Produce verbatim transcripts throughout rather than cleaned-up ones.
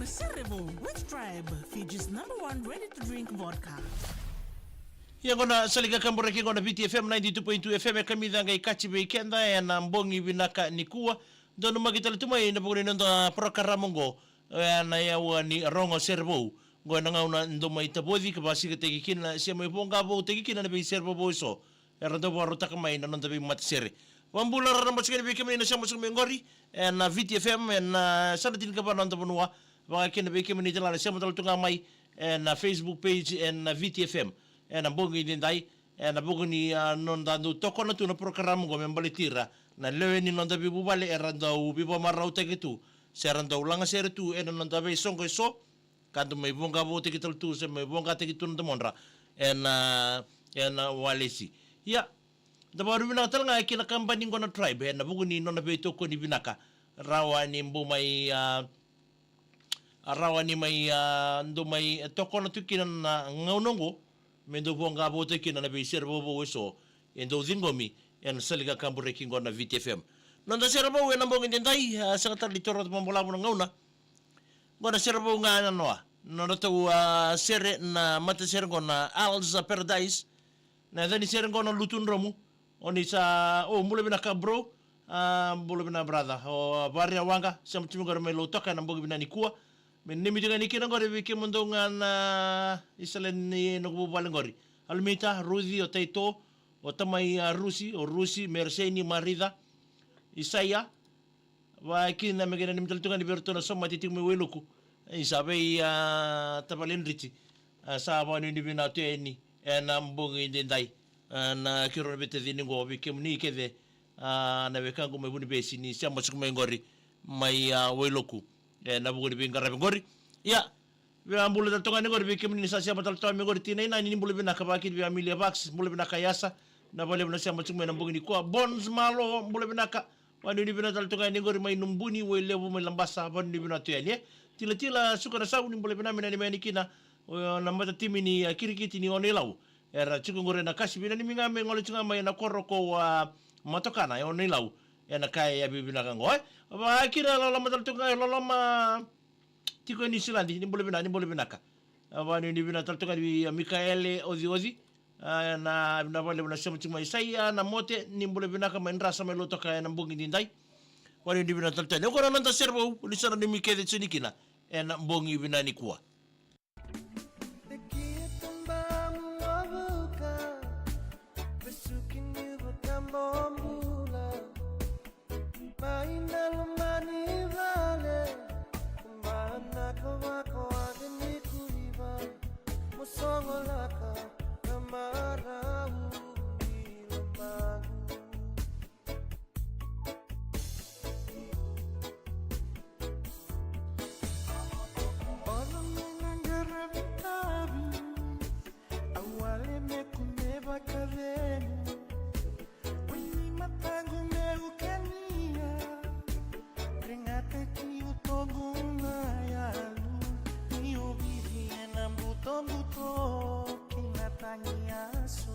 Serevou with Tribe, Fiji's number one ready-to-drink vodka. Ia qo na sala ni kakaburaki qo na Viti F M ninety-two point two F M, e kamica qai kaci vei keda ena bogi vinaka nikua. Donumaki tale tu mai na vuku ni noda porokaramu qo, ena yawa ni Rogo Serevou. Qo ena gauna dou mai tavoci ka vakasikataki kina se mai voqa voutaki kina na veiserevou eso era dau vakarautaka mai na noda veimatasere. Vakabula raraba tiko yani vei kemuni na sema tiko mai qori ena Viti F M, ena yasana tinikava na noda vanua. Vaka kina vei kemuni tale ga na sema tale tu ga mai ena Facebook page ena Viti F M. Ena bogi edaidai, ena vuku ni, a, noda dau tokona tu na porokaramu qo me baleti ira na lewe ni noda veivuvale era dau veivakamarautaki tu se ra dau lagasere tu ena noda veisoqo eso, ka dau mai voqa voutaki tale tu se mai voqataki tu na domodra ena, ena walesi. Ia, da vakaruvinaka tale ga ki na kabani qo na Tribe ena vuku ni nona veitokoni vinaka. Rawa ni bau mai, a, rawa ni mai, a, dau mai tokona tu kina na gauna qo me dau voqa voutaki kina na veiserevou eso e dau ciqomi ena sala ni kakaburaki qo na Viti F M. Noda serevou ena bogi edaidai, a, sega tale ni torocake vakabalavu na gauna. Qo na serevou ga ena noa nodratou, a, sere na matasere qo na Alza Paradise. Na yaca ni sere qo na Lutu Dromu. O ni sa, o, bula vinaka bro. A, bula vinaka brother. O Varewaqa, sema tiko qori mai Lautoka ena bogi vinaka nikua. Me nanumi tiko yani kina qori vei kemudou ga na isala ni noqu vuvale qori. Almita, Ruci, o Taito, o tamai, a, Rusi, o Rusi, Mereseni, Marica, Isaia. Vaka kina me qai nanumi tale tu ga yani vei iratou na somate tiko mai Wailoku. Isa vei, a, tavale Driti. A, sa vakanuinui vinaka tu yani ena bogi edaidai. A, na keirau na veitacini qo vei kemuni kece, a, na wekaqu mai Vunivesi ni sema tiko mai qori mai, a, Wailoku ena vuku ni veiqaravi qori. Ia, via bula tale toka yani qori vei kemuni ni sa sema tale toka mai qori, Tina Inani, ni bula vinaka. Vaka kina vei Amelia Vax, bula vinaka Yasa. Na vakalevu na sema tiko mai ena bogi nikua. Bones Malo, bula vinaka. Vakanuinui vinaka tale toka yani qori mai Nubuni, Wailevu, mai Labasa, vakanuinui vinaka tu yani, e. Tilatila Suka na Sau, ni bula vinaka, me nanumi yani kina o na matatimi ni, a, kirikiti ni Ono-i-Lau. Era tiko qori ena kasi, veinanumi ga me gole tiko ga mai ena koro ko, a, Matokana e Ono-i-Lau. Ena ka e yavi vinaka qo, e. Vaka kina loloma tale toka ga, loloma tiko e Niusiladi, ni bula vinaka, ni bula vinaka. A, vakanuinui vinaka tale toka yani vei, a, Mikaele Ocioci. A, na, na vakalevu na sema tiko mai Isaia, na Mote, ni bula vinaka mai Drasa mai Lautoka ena bogi edaidai. Vakanuinui vinaka tale toka yani. Qo na noda serevou, ni sa nanumi kece tiko yani kina ena bogi vinaka nikua. Ono me na qaravi tavi, au wale me kune vakacegu. Oi ni mataqu meu kania, regataki utoqu na yalu, ni o vivi ena butobuto kei na tagiyaso.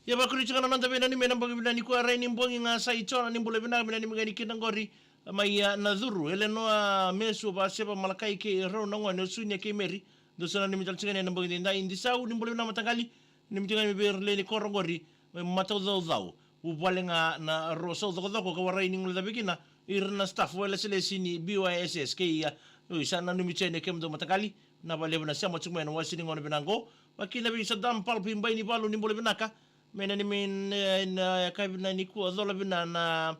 Ia, vakuri tiko na noda veinanumi ena bogi vinaka nikua. Rai ni bogi ga sa i Jona, ni bula vinaka, veinanumi ga ni kina qori mai, a, na curu. Elenoa, Mesu, Vaseva, Malakai kei rau na gone o Sunia kei Meri. Dou sa nanumi tale tiko ena bogi edaidai. Disau, ni bula vinaka mataqali. Nanumi tiko ga mai vei ira na lewe ni koro oqori, mai Mataucaucau, Vuvale ga na Rosau, Cokocoko, ka warai ni guilecavi kina ira na staff vakalesilesi ni B Y S S kei, a, oi, sa nanumi tiko yani kemudou mataqali. Vinaka vakalevu na sema tiko mai ena wase ni gauna vinaka oqo. Vakakina vei Sadam Pulp i Bainivalu, ni bula vinaka. Me nanumi, e, na yakavi nikua, cola vina na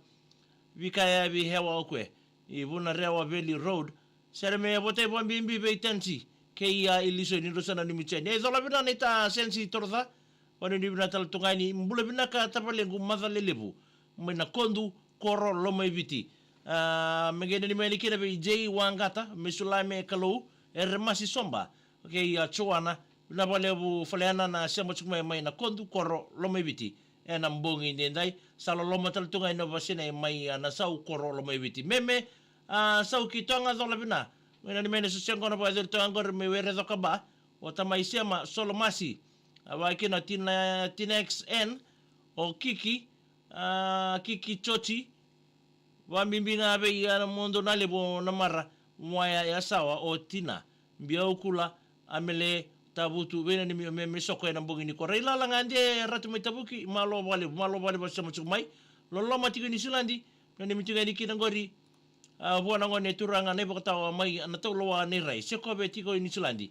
Vikayavi Hewa o Kue i Vunarewa Valley Road. Sere me votai vakabibi vei Tensi kei, a, Ilisoi, ni drau sa nanumi tiko yani. E cola vina na ita Sensi Toroca. Vakanuinui vinaka tale tu ga yani, bula vinaka tavalequ Macalelevu mai Nakodu, Koro Lomaiviti. A, me qai nanumi yani kina vei Jay Waqata, me Sulame Kalou, Eremasi Soba, kei, a, Joana. Vinaka vakalevu Faleana na sema tiko mai, mai Nakodu, Koro Lomaiviti. Ena bogi edaidai, sa loloma tale tu ga yani o Vasina mai, a, Nasau, Koro Lomaiviti. Meme, a, Sau ki Toga, cola vina. Me nanumi yani na soso yaqona vakayacori tu ga oqori mai Werecoka Ba, o tamai Sema, Solomasi. A, vakakina o Tina, Tina X N, o Kiki, a, Kiki Joti, vakabibi ga vei, a, na Modo na Levu, o Namara, Waya Yasawa, o Tina, Biaukula, Amele, Tavutu, veinanumi o Meme Soko ena bogi nikua. Rai lala ga de Ratu mai Tavuki, malo vakalevu, malo vakalevu na sema tiko mai. Loloma tiko i Niusiladi, nanumi tiko yani kina oqori, a, vua na gone turaga na iVakatawa mai na Tauloa nei Rai, Sekove tiko i Niusiladi.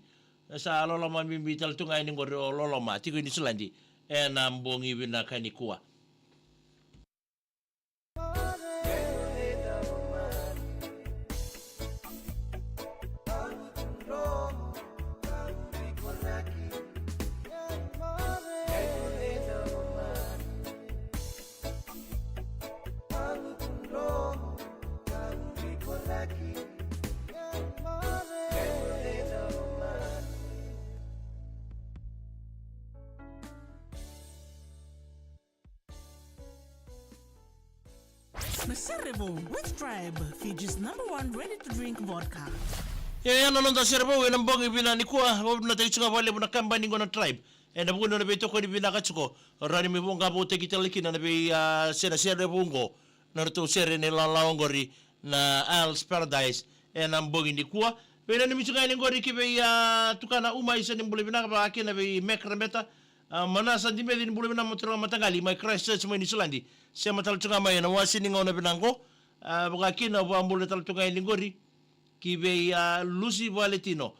Sa loloma bibi tale tu ga yani oqori o Loloma tiko i Niusiladi ena bogi vinaka nikua. Na Serevou with Tribe, Fiji's number one ready-to-drink vodka. Ia, ia na noda Serevou ena bogi vinaka nikua, vakavinavinakataki tiko ga vakalevu na kabani qo na Tribe. Ena vuku ni nona veitokoni vinaka tiko, rawa ni mai voqa voutaki tale kina na vei, a, sena Serevou qo, na ratou sere ni lalawa oqori, na Isles Paradise, ena bogi nikua. Veinanumi tiko ga yani oqori ki vei, a, Tukana Uma, isa ni bula vinaka, vakakina vei Mac Rebeta, a, Manasa Dimeci, ni bula vinaka mo turaga mataqali mai Christchurch mai Niusiladi. Sema tale tu ga mai ena wase ni gauna vinaka oqo. A, vakakina vakabula tale tu ga yani oqori ki vei, a, Lusi Valetino.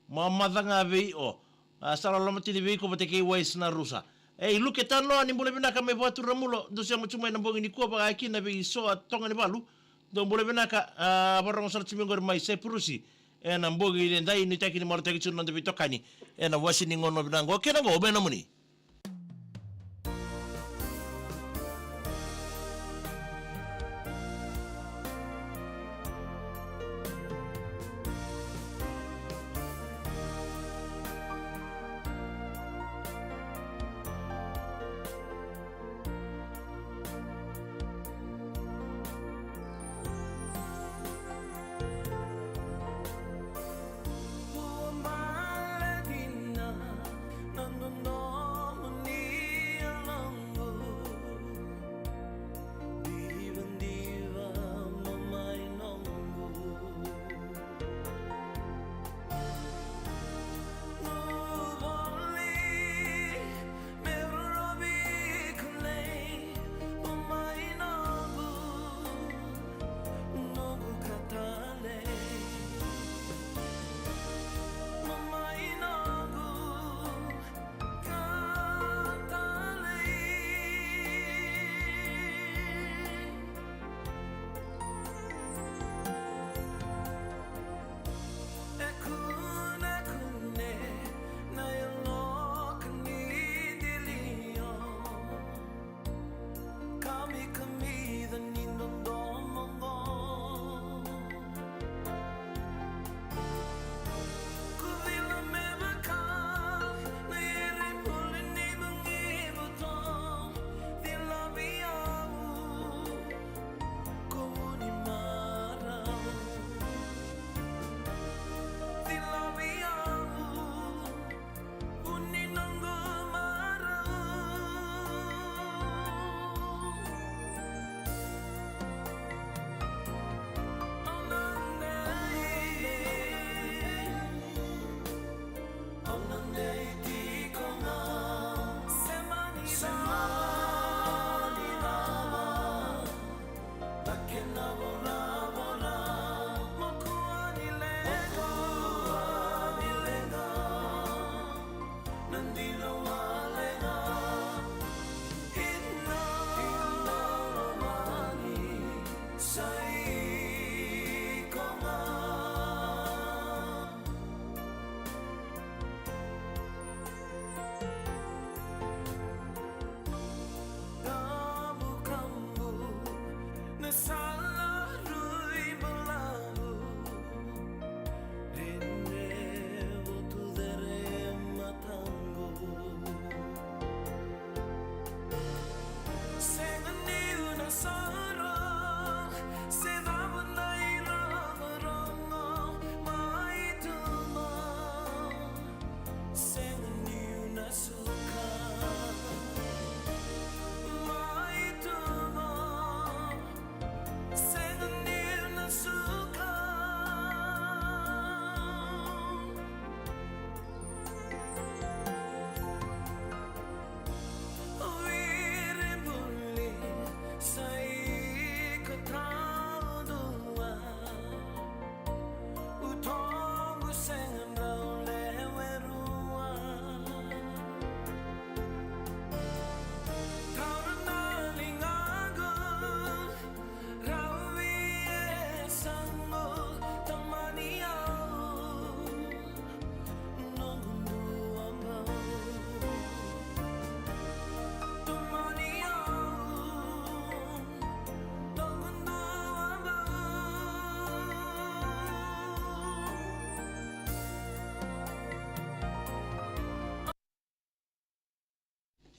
Mamaca ga vei o, a, sa loloma tini vei iko vata kei Wais na Rusa. Ei, Luke Tanoa, ni bula vinaka mai Vakaturamulo, dou sema tu mai na bogi nikua, vakakina vei Soa Toganivalu. Dou bula vinaka, a, vakarogo sara tu mai oqori mai Saipurusi. Ena bogi edaidai, nuitaki ni marautaki tu na noda veitokani ena wase ni gauna vinaka oqo. Kena oqo me nomuni.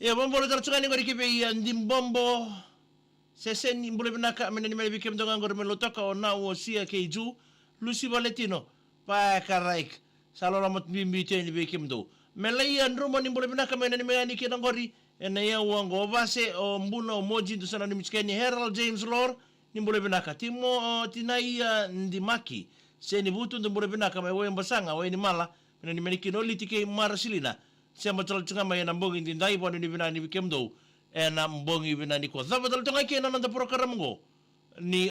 Ia, vakabula tale tu ga yani qori ki vei, a, Dibobo Seseni, bula vinaka, me nani mai vei kemudou ga qori mai Lautoka, o Nau, o Sia kei Ju, Lusi Valetino, Pakaraik, sa loloma bibi tu yani vei kemudou. Melaia Druma, ni bula vinaka, me nani mai yani kina qori ena iyau oqo, o Vase, o Buna, o Moji, dou sa nanumi tiko yani, Harold James Lor, ni bula vinaka, Timo, o Tinaia Dimaki, Seni Vutu, dou bula vinaka, mai Waibasaga, Wainimala, me nani mai kina o Liti kei Marasilina, sema tale tu ga mai ena bogi nidai, vakanuinui vinaka yani vei kemudou ena bogi vinaka nikua. Cava tale tu ga kina na noda porokaramu oqo ni